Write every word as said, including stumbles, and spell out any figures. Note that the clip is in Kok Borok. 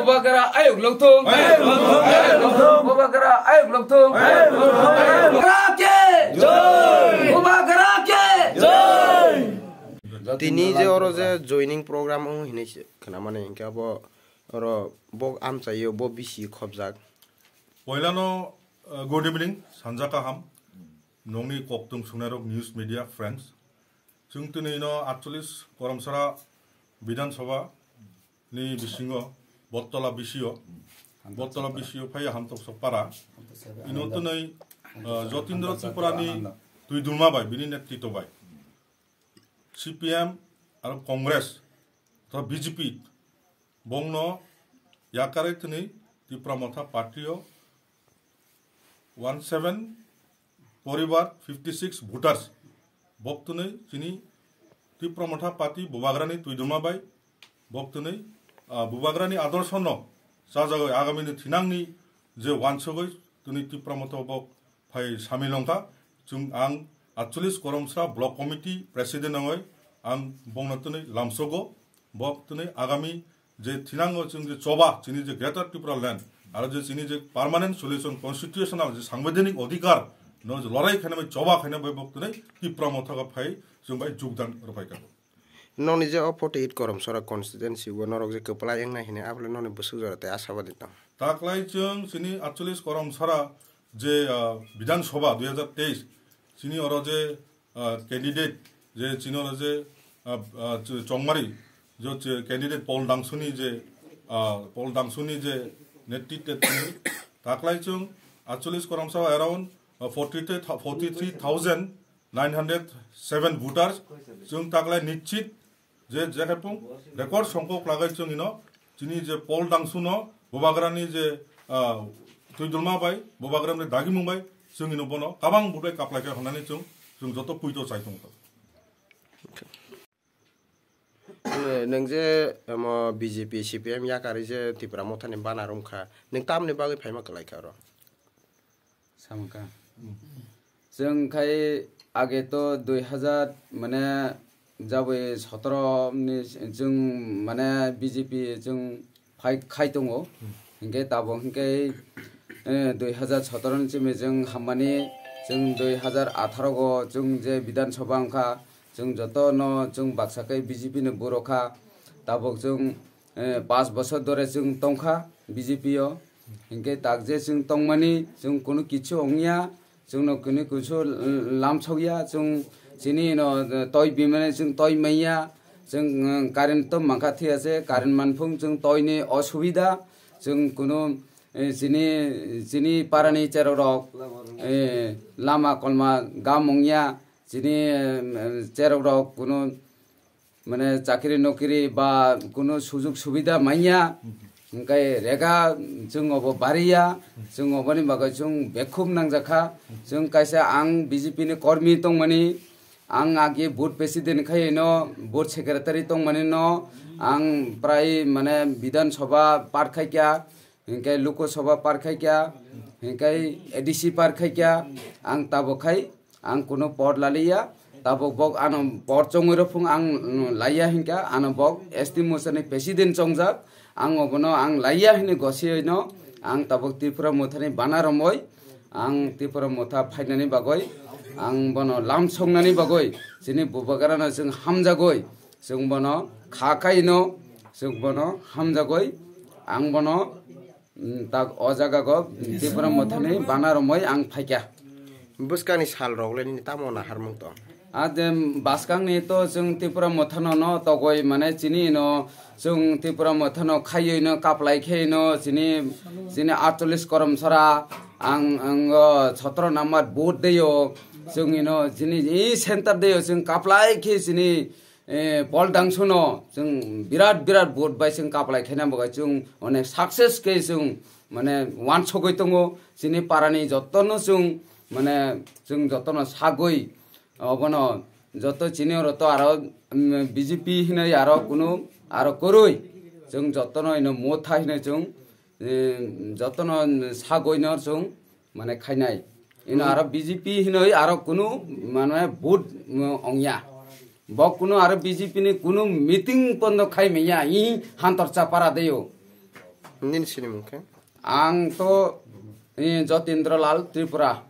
Bubagra ayuk lokthung. Bubagra ayuk lokthung. Bubagra ke jai. Bubagra ke jai. Tini je oro je joining program wng hinwi se khwnamani, hinkhe abo oro bo amchaio, bo bisi khobjak. Poilano, uh, good evening, sanja kaham. Nongni koktung sungnairok news media friends. Chwng tini ino atchollis Koromsara Bidhan Sabha ni bisingo, Bottola bisio, Bottola bisio phaiya Hamtoksok para. Ino tini, uh, Jotindra Tripurani twidulma bai, bini netrito bai. C P M aro Congress, tho B J P, bongno yakarwi tini Tipra Motha party o one seven poribar fifty six voters bok tini chini Tipra Motha party Bubagrani twidulma bai bok tini, ah, Bubagrani adorshono chajagwi agamini thinangni je wansugwi tini Tipra Motha bok phai samil wngkha. Chwng ang atchollis Koromsra Block Committee President wngwi ang bongno tini lamsogo. Bok tini agami je thinango chwng je choba chini je Greater Tripura Land aro je chini je permanent solution constitutional je sangbidhanik odhikar no je lorai khainai bai choba khainai bai bok tini Tipra Motha phai chwng bai jogdan rwphai kha. Nokni je o forty eight Koromsara constituency o norok je kwplai wngnai hinwi abole nokni bwswk jora tei ashabadi tong. Taklai chwng chini atchollis Koromsara je, ah, Bidhan Sabha dui hajar teis chini oro je, ah, candidate je chini oro je, ah, ah, ch-, Chongmari je ch-, candidate Paul Dangsuni je, ah, Paul Dangsuni je netritwe tini taklai chwng atchollis Koromsara around, ah, forty three thou-, forty three thousand nine hundred seven voters, chwng taklai nischit je, je khe pung record songkok lagai chwng ino chini je Paul Dangsu no Bubagrani je, ah, twidulma bai, Bubagrani dagimung bai chwng ino bono kabang vote bai kaplai kha hwnani chwng, chwng joto puito chai tongkha. Nwng je omo B J P, C P M yakarwi je Tipra Mothani bana romkha, nwng tamni bagwi phaima kwlaikha oro? Samkha. Chwng khai age to dui hazar mane jabwi sotoro ni chwng mane B J P chwng phai khai tongo. Hinkhe tabuk hinkhe, eh, dui hazar sotoro ni simi chwng hammani chwng dui hazar atharo go chwng je Bidhan Sabha wngkha, chwng joto no chwng baksa khe B J P ni borok kha. Tabuk chwng, eh, pash bochor dore chwng tongkha B J P o. Hinkhe tak je chwng tongmani chwng kunu kichu wngya, chwngno kunu kichu lamsokya, chwng chini no toi bimani chwng toi manya, chwng, eh, current to mankha thiyase, current manphung chwng toini osubida, chwng kunu, eh, chini, chini parani cherok rok, eh, lama kolma gam wngya, chini, eh, cherok rok kunu mane chakri nokri ba kunu sujuk subida manya, hwnkhe rega chwng obo bariya, chwng oboni bagwi chwng bekhum nangjakha. Chwng kaisa ang B J P ni kormi tongmani, ang agi booth president khai no, booth secretary tongmani no, ang prai mane Bidhan Sabha part khaikha, hinkhe Lok Sabha part khaikha, hinkhe A D C part khaikha, ang tabuk khai ang kunu pod laliya, tabuk bok ano pod chongwi rw phung ang, mm, laiya hinkha, ano bok S T Mosani president chongjak, ang obono ang laiya hinwi gosiyoino, ang tabuk Tripura Mothani bana romwi, ang Tripura Motha phainani bagwi, ang bono lam songnani bagwi, chini Bubagrano chwng hamjagwi, chwng bono kha kaino, chwng bono hamjagwi, ang bono, mm, tak o jaga go Tripura Mothani bana romwi ang phaikha. Bwskangni sal rok le nini tamo naharmung tong? A de bwskangni to chwng Tripura Mothano no togwi mane chini no chwng Tripura Mothano khaiwi no kaplai khe no chini, chini atchollis Koromsara ang, ang o sotoro number booth deyo chwng ino chini i center deyo chwng kaplai khe chini eh, Paul Dangsuno chwng birat birat vote bai chwng kaplai khaina bagwi chwng onek success khe chwng mane wansugwi tongo. Chini parani jotono chwng mane chwng jotono sagwi obono joto chini oro to aro, mm, B J P hinwi aro kunu aro kwrwi chwng jotono ino Motha hinwi chwng, eh, jotono sagwino chwng mane khainai. Ino aro B J P hinoi aro kunu mane vote, mm, ongya. Bo kunu aro B J P ni kunu meeting pondo khai manya i Hantorcha para deyo. Nini sinimung khe? Ang to, eh, Jotindra Lal Tripura.